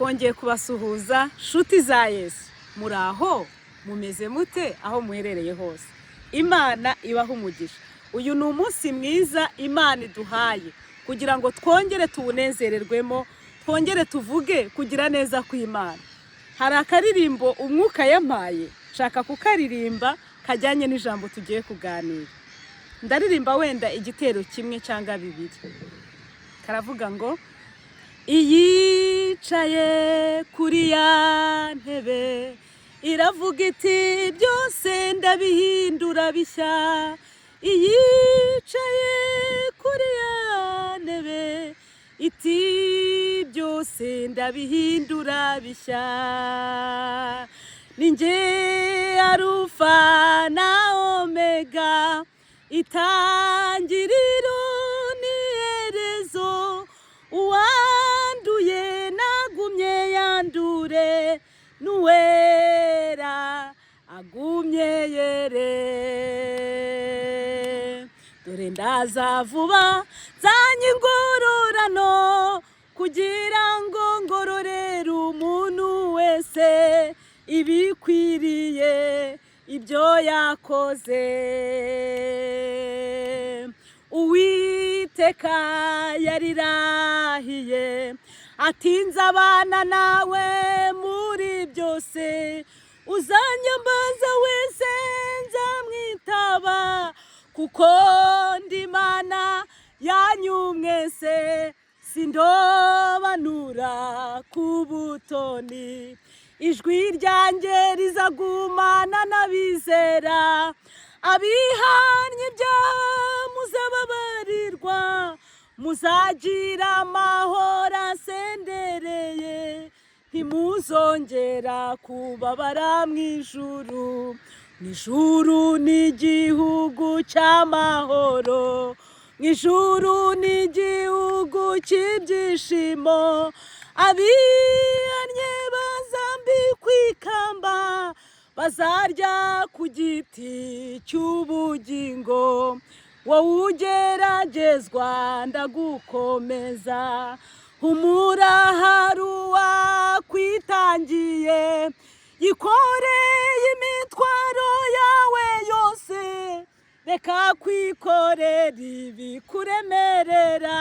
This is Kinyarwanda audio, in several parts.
Twongeye kubasuhuza, nshuti za Yesu. Muri aho mumeze mute aho muherereye hose? Imana ibaha umugisha. Uyu ni umunsi mwiza Imana iduhaye kugira ngo twongere tuwunezererwemo, twongere tuvuge kugira neza kw'Imana. Hari akaririmbo Umwuka yampaye, nshaka kukaririmba, kajyanye n'ijambo tugiye kuganira. Ndaririmba wenda igitero kimwe cyangwa bibiri. Karavuga ngo: "Iyicaye kuri ya ntebe iravuga iti: 'Byose ndabihindura bishya.' Iyicaye kuri ya ntebe iti: 'Byose ndabihindura bishya.' Ni njye Arufa na Omega, itangiriro n'iherezo. Uwanduye nagumye yandure, n'uwera agumye yere. Dore ndaza vuba, nzanye ingororano, kugira ngo ngororere umuntu wese ibikwiriye ibyo yakoze. Uwiteka yarirahiye ati: 'Nzabana nawe muri byose. Uzanyambaza wese nzamwitaba, kuko ndi Imana yanyu mwese, sindobanura ku butoni. Ijwi ryanjye rizagumana n'abizera. Abihannye ibyaha muzababarirwa, muzagira amahoro asendereye, ntimuzongera kubabara mu ijuru. Mu ijuru ni igihugu cy'amahoro, mu ijuru ni igihugu cy'ibyishimo. Abihannye bazambikwa ikamba, bazarya ku giti cy'ubugingo. Wowe ugeragezwa, ndagukomeza. Humura, hari uwakwitangiye, yikoreye imitwaro yawe yose. Reka kwikorera ibikuremerera,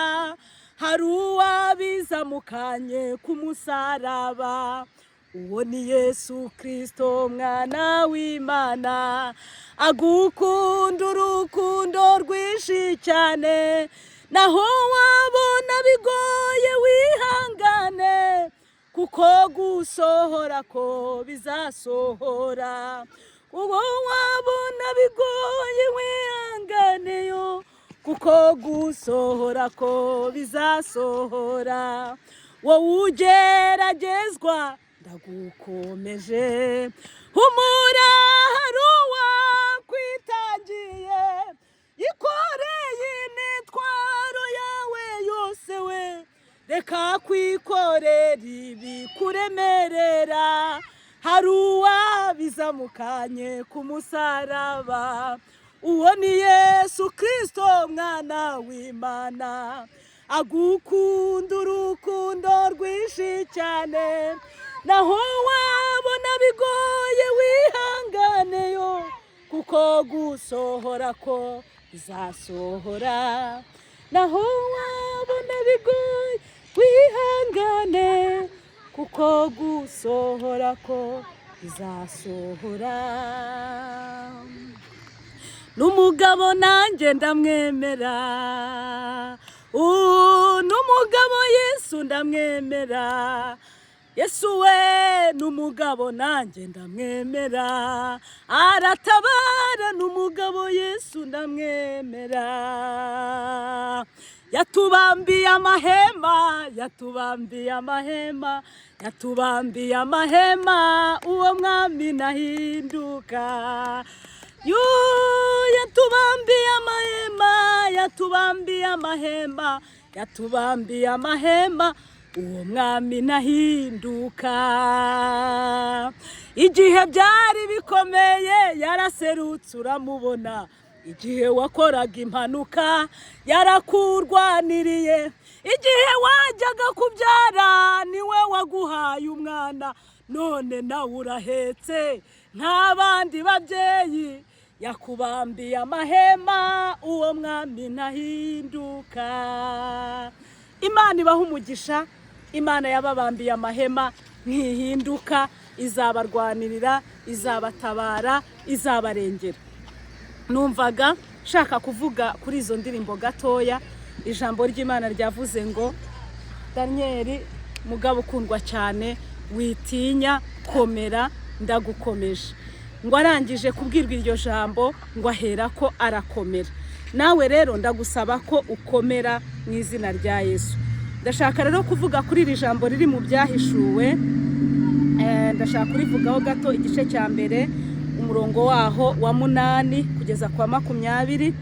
hari uwabizamukanye ku musaraba. Uwo ni Yesu Kirisito, mwana w'Imana. Agukunda urukundo rwinshi cyane. Naho wabona bigoye, wihangane, kuko gusohora ko bizasohora. Uwo wabona bigoye, wihanganeyo, kuko gusohora ko bizasohora. Wowe ugeragezwa, ndagukomeje. Humura, hari uwakwitangiye, yikoreye imitwaro yawe yose we. Reka kwikorera ibikuremerera, hari uwabizamukanye ku musaraba. Uwo ni Yesu Kirisito, mwana w'Imana. Agukunda urukundo rwinshi cyane. Naho wabona bigoye, wihanganeyo, kuko gusohora ko bizasohora. Naho wabona bigoye, wihangane, kuko gusohora ko bizasohora. N'umugabo nanjye ndamwemera, n'umugabo Yesu ndamwemera. Yesu we n'umugabo, nanjye ndamwemera. Aratabara, n'umugabo Yesu ndamwemera. Yatubambiye amahema, yatubambiye amahema, yatubambiye amahema. Uwo mwami nahinduka yu. Yatubambiye amahema, yatubambiye amahema, yatubambiye amahema. Uwo mwami nahinduka. Igihe byari bikomeye yaraserutse uramubona. Igihe wakoraga impanuka yarakurwaniriye. Igihe wajyaga kubyara niwe waguhaye umwana, none nawe urahetse nk'abandi babyeyi. Yakubambiye amahema, uwo mwami ntahinduka. Imana ibaha umugisha. Imana yababambiye amahema ntihinduka, izabarwanirira, izabatabara, izabarengera. Numvaga nshaka kuvuga kuri izo ndirimbo gatoya. Ijambo ry'Imana ryavuze ngo: "Daniyeli, mugabo ukundwa cyane, witinya, komera, ndagukomeje." Ngo arangije kubwirwa iryo jambo, ngo ahera ko arakomera. Nawe rero ndagusaba ko ukomera mu izina rya Yesu. Ndashaka rero kuvuga kuri iri jambo riri mu Byahishuwe. Ndashaka kurivugaho gato, igice cya mbere, umurongo waho wa 8 kugeza kwa 20,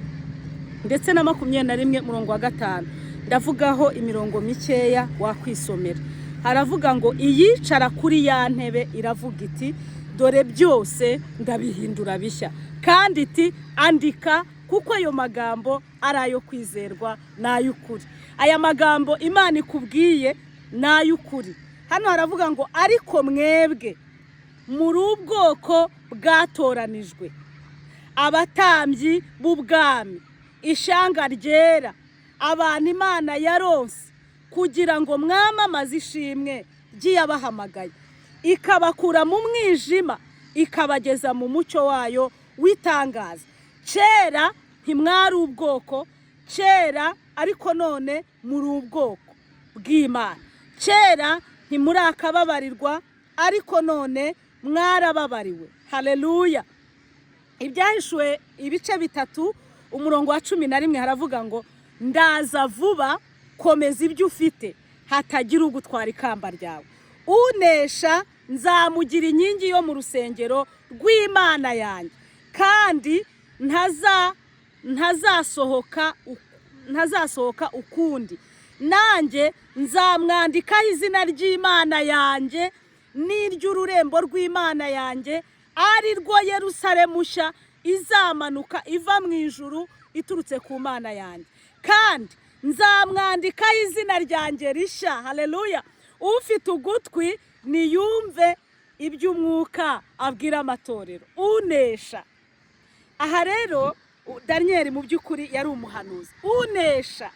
ndetse na 21, umurongo wa 5. Ndavugaho imirongo mikeya, wakwisomera. Haravuga ngo: "Iyicara kuri ya ntebe iravuga iti: 'Dore byose ndabihindura bishya.' Kandi iti: 'Andika, kuko ayo magambo ari ayo kwizerwa n'ay'ukuri.'" Aya magambo Imana ikubwiye ni ay'ukuri. Hano haravuga ngo: "Ariko mwebwe muri ubwoko bwatoranijwe, abatambyi b'ubwami, ishyanga ryera, abantu Imana yaronse, kugira ngo mwamamaze ishimwe ry'iyabahamagaye ikabakura mu mwijima ikabageza mu mucyo wayo w'itangaza. Kera ntimwari ubwoko kera, ariko none muri ubwoko bw'Imana. Kera ntimurakababarirwa, ariko none mwarababariwe." Haleluya! Ibyahishuwe ibice 3, umurongo wa 11, haravuga ngo: "Ndaza vuba, komeza ibyo ufite, hatagira ugutwara ikamba ryawe. Unesha nzamugira inkingi yo mu rusengero rw'Imana yanjye, kandi ntazasohoka ukundi. Nanjye nzamwandikaho izina ry'Imana yanjye n'iry'ururembo rw'Imana yanjye, ari rwo Yerusalemu nshya izamanuka iva mu ijuru iturutse ku Mana yanjye, kandi nzamwandikaho izina ryanjye rishya." Haleluya! Ufite ugutwi niyumve iby'Umwuka abwira amatorero. Unesha. Aha rero Daniyeli mu by'ukuri yari umuhanuzi. Unesha,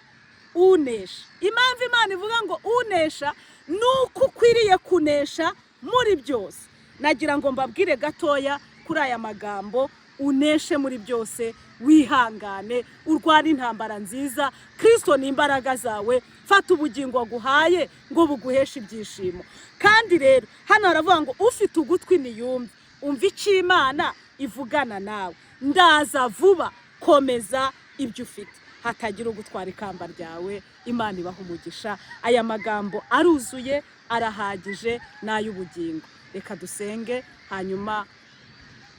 unesha. Impamvu Imana ivuga ngo unesha ni uko ukwiriye kunesha muri byose. Nagira ngo mbabwire gatoya kuri aya magambo: uneshe muri byose, wihangane, urwane intambara nziza. Kirisito ni imbaraga zawe. Fata ubugingo aguhaye ngo buguheshe ibyishimo. Kandi rero hano haravuga ngo: "Ufite ugutwi niyumve." Umva icyo Imana ivugana nawe: "Ndaza vuba, komeza ibyo ufite, hatagira ugutwara ikamba ryawe." Imana ibaha umugisha. Aya magambo aruzuye, arahagije, ni ay'ubugingo. Reka dusenge, hanyuma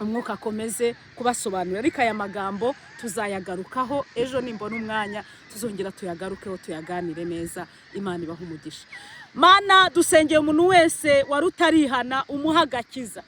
Umwuka akomeze kubasobanurira. Ariko aya magambo tuzayagarukaho ejo, nimbona umwanya tuzongera tuyagarukeho, tuyaganire neza. Imana ibaha umugisha. Mana, dusengeye umuntu wese wari utarihana, umuha agakiza.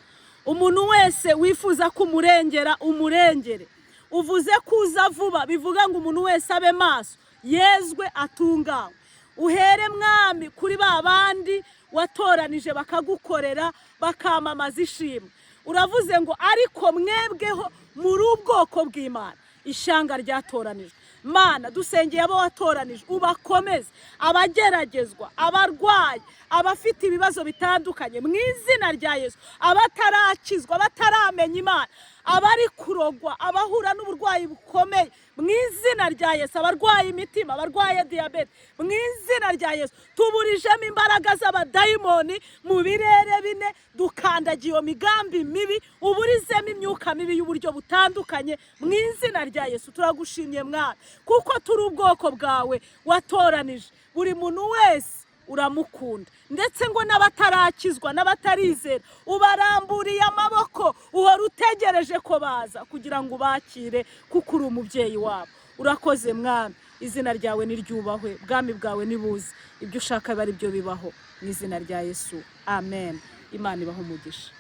Umuntu wese wifuza ko umurengera, umurengere. Uvuze kuza vuba, bivuga ngo umuntu wese abe maso, yezwe, atunganywe. Uhere, Mwami, kuri ba bandi watoranije bakagukorera, bakamamaza ishimwe. Uravuze ngo: "Ariko mwebweho muri ubwoko bw'Imana, ishyanga ryatoranijwe." Mana, dusengeye abo watoranije, ubakomeze, abageragezwa, abarwayi, abafite ibibazo bitandukanye, mu izina rya Yesu. Abatarakizwa, abataramenya Imana, abari kurogwa, abahura n'uburwayi bukomeye, mu izina rya Yesu. Abarwaye imitima, abarwaye diyabete, mu izina rya Yesu, tuburijemo imbaraga z'abadayimoni mu birere bine. Dukandagiye iyo migambi mibi, uburizemo imyuka mibi y'uburyo butandukanye, mu izina rya Yesu. Turagushimye, Mwana, kuko turi ubwoko bwawe watoranije. Buri muntu wese uramukunda, ndetse ngo n'abatarakizwa n'abatarizera ubaramburiye amaboko, uhora utegereje ko baza kugira ngo ubakire, kuko uri umubyeyi wabo. Urakoze, Mwami. Izina ryawe niryubahwe, bwami bwawe nibuze, ibyo ushaka bibe ari byo bibaho, mu izina rya Yesu, amen. Imana ibaha umugisha.